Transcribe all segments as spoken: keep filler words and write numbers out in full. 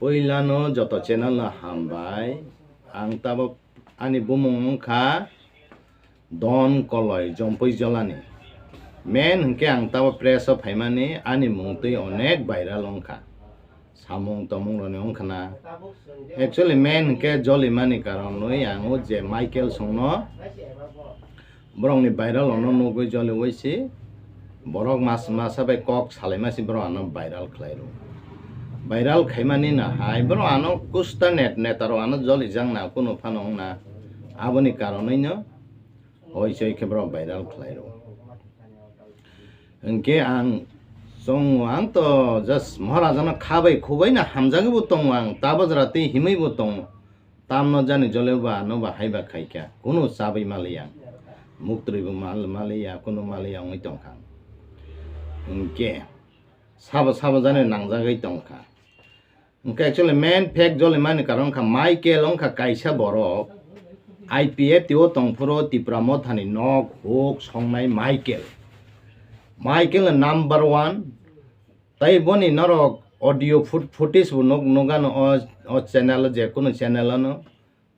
Puilano joto channel no hambai. Ang tabuk ani bumung wngkha Don Koloi Jompui Jolani. Main hwnkhe ang tabuk press o phaimani ani mung twi onek viral wngkha. Samung tomung roni wngkha na. Actually main hwnkhe jolimani karon nwi ang o je Michael songno borokni viral ono nugwi joliwi si borok mas-, masa bai kok salaima si borok ano viral khlai rw. Viral khaimani no hai borok ano kusta net-, neta rok ano jolijak na kunu phano wng na. Aboni karonwi no hoi choi khe borok viral khlai rw. Hwnkhe ang chongo, ang to just Maharaja no kha bai khu bai no hamjagwi bo tongo, ang ta bajra tei himwi bo tongo. Tamno jani jole ba ano ba hai ba khaikha, kunu chabai maliya, muktwi bo mal-, maliya, kunu maliya wngwi tongkha. Hwnkhe sabo sabo jani nangjagwi tongkha. Hwnkhe actually main fact jolimani karon wngkha Michael wngkha kaisa borok I P F T o tongphuru Tipra Mothani nok huk songnai Michael. Michael no number one. Tai boni norok audio foot-, footage bo nuk-, nukgano o, o channel o, je kunu channel ano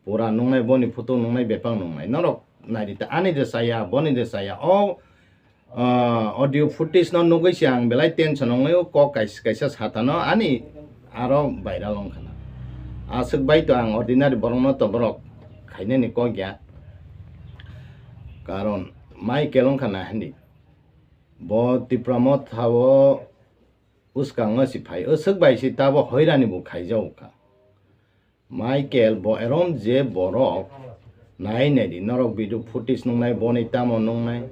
pura nungnai, boni photo nungnai, bebak nungnai. Norok naidi ta, ani de saya, boni de saya. O, ah, audio footage no nugwi se ang belai tension wngnai, o kok kaisa, kaisa satano ani aro viral wngkha na. Aswk bai to ang ordinary borok no to borok khainani kok ya. Karon Michael wngkha na hindi. Bo Tipra Motha o bwskango si phai, aswk bai si tabo hoirani bo khaijago kha. Michael bo erom je borok nai nai di, norok video footage nungnai, boni tamo nungnai,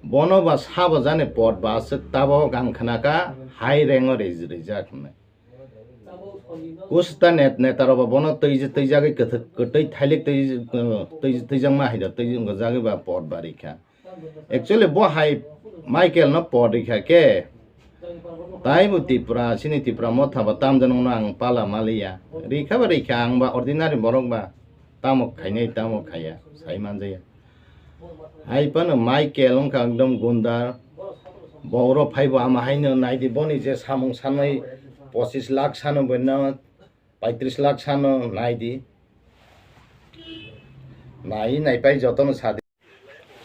bono ba sabo jani pot ba aswk tabo ang khna kha high rank o ri-, rijak hwnwi. Kusta net-, neta rok ba bono twi-, twijagwi kwthwk, kwtwi thailik twi-, twi-, twijakma hai da, twi-, twijagwi ba pot ba rikha. Actually bo hai Michael no pot rikha khe, taibo Tipra, chini Tipra Motha ba tamjani no ang pala maliya. Rikha ba rikha, ang ba ordinary borok ba tamo khainai tamo khaiya, sai manjaya. Hai phano Michael wngkha ekdom gundar. Bo oro phaibo ama haino naidi, boni je samung sanai pochis lakh sano boino paitris lakh sano naidi. Nai nai pai jotono sadi.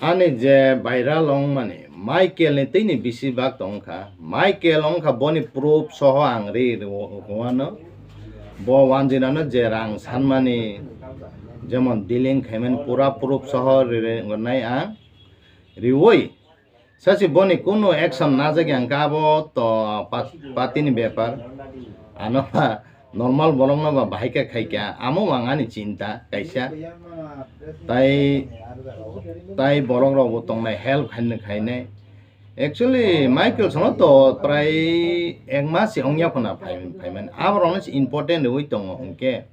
Ani je viral wngmani, Michael ni twini bisi bak tongkha. Michael wngkha boni proof soho ang ri rwano. Bo wanjinano je rang sanmani, jemon dealing khaimani pura proof soho ri rwnai ang. Riwi sasi boni kunu action najak yang kha, abo to pat-, patini bepar. Ano normal borokno ba bahai khe khaikha, amo ang ani chinta kaisa. Tai, tai borok rokbo tongnai, help khainai khainai. Actually Michael sono to prai ek mas se ongya phano phai-, phaimani. Aborokno se important riwi tongo hwnkhe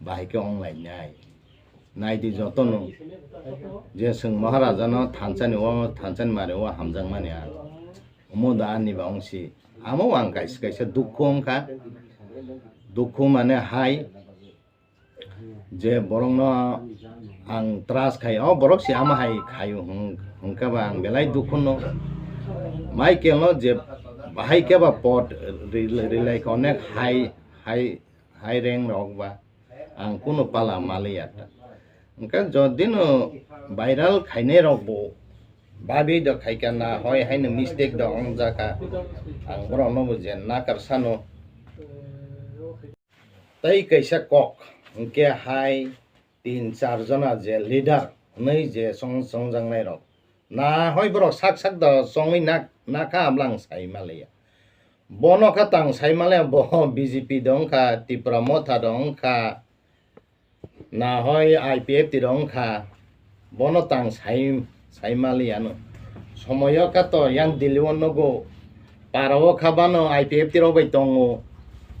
bahai khe onglainai. Naidi jotono je chwng Maharajano thansani o, thansani mari o hamjakmani ang. Omo da ani ba ongsi. Amo ang kaisa kaisa dukhu wngkha. Dukhu mane hai je borokno ang trust khai, o borok se ama hai khaio hwn-, hwnkhe ba ang belai dukhu no. Michael no je bahai khe ba pot ri-, rilai kha onek hai, hai, hai rank rok ba. Ang kunu pala maliya ta. Hwnkhe jodi no viral khainai rok bo babi do khaikha na hoi haino mistake do wngjaka. Ang borok no bo je nakar sano. Tai kaisa kok hwnkhe hai tin char jona je leader hwnwi je song-, songjaknai rok. Na hoi borok sak sak do chongwi nak-, nakha abla ang sai maliya. Bono kha tang sai maliya, bo B J P do wngkha, Tipra Motha do wngkha, na hoi I P F T do wngkha, bono tang sai, sai maliya no. Somoyo kha to yang Delhi o nugo, para o kha bano I P F T rok bai tongo.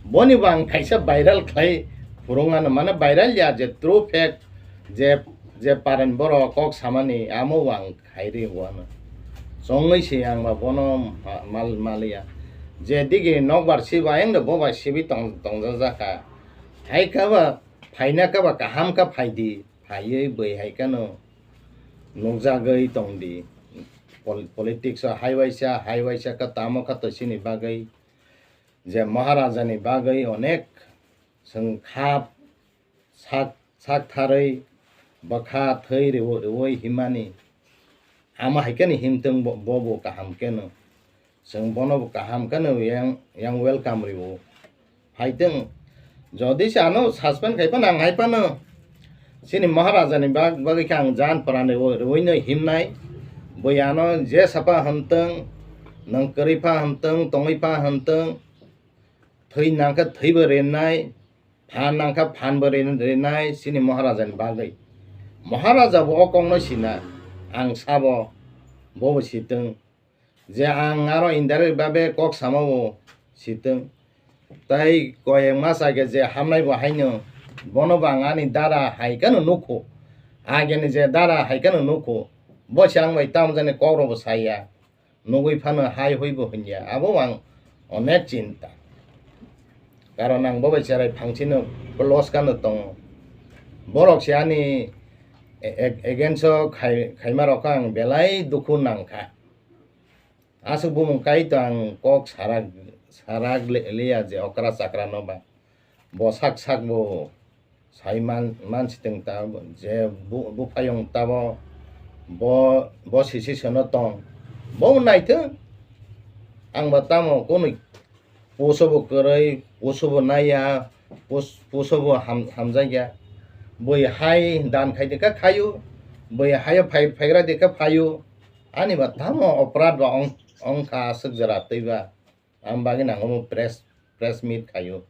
Boni bo ang kaisa viral khlai phurung ano, mane viral ya je true fact je, je paren borok kok samani amo bo ang khairi wano. Chongwi se ang ba bono ma-, mal-, maliya. Je digi nokbar siba ayang do boba sibi tong-, tongjak jakha. Hai kha ba, phaina kha ba kaham kha phaidi, phaiwi bwi hai khano nukjagwi tongdi. Pol-, politics o hai waisa, hai waisa kha tamo kha to chini bagwi. Je Maharajani bagwi onek Chwng kha sak, sak tharwi bwkha thwi riwi, riwi himmani. Ama hai kheno himtwng bo, bo bo kaham kheno. Chwng bono bo kaham kheno yang, yang welcome riwo. Phaitwng, jodi se ano suspend khai phano ang hai phano chini Maharaja ni bag, bagwi khe ang jan pran riwi, riwi no himnai. Bui ano je sapa himtwng, nwng kwrwi pha himtwng, tongwi pha himtwng, thwi nangkhe thwibo rinai, phan nangkha phanbo rin-, rinai chini Maharaja ni bagwi. Maharaja bo o kokno sina, ang sabo, bobo sitwng. Je ang aro indirect babe kok sama bo sitwng. Tai koyek mas age je hamnai bo haino, bono bo ang ani dara hai kheno nukho. Ageni je dara hai kheno nukho. Bo se ang bai tamo jani kok rok bo saya. Nugwi phano hai hui bo hinya. Abo ang onek chinta. Karon ang bo bai cherai phangsino close kano tongo. Borok se ani e-, e-, against o khai, khaima rok ang belai dukhu nangkha. Aswk bumung kai to ang kok sarak, sarak le-, liya je okra chakra no ba. Bo sak sak bo sai man, man sitwng ta bo je bu, buphayung ta bo, bo, bo sisi sono tong. Bo naithwng ang bo tamo kunui puso bo kwrwi, puso bo naiya, pus-, puso bo ham, hamjakya. Bui hai dan khai de kha khayu, bui hayo phai, phaigra de kha phayu. Ani ba tamo oprad ba ong, ongkha aswk jora twi ba. Ang bagwi nang omo press, press meet khayo.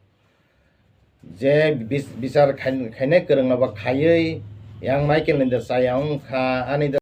Je bis-, bichar khai-, khainai kwrwngno bo khaiwi yang Michael ni de chaya wngkha, ani de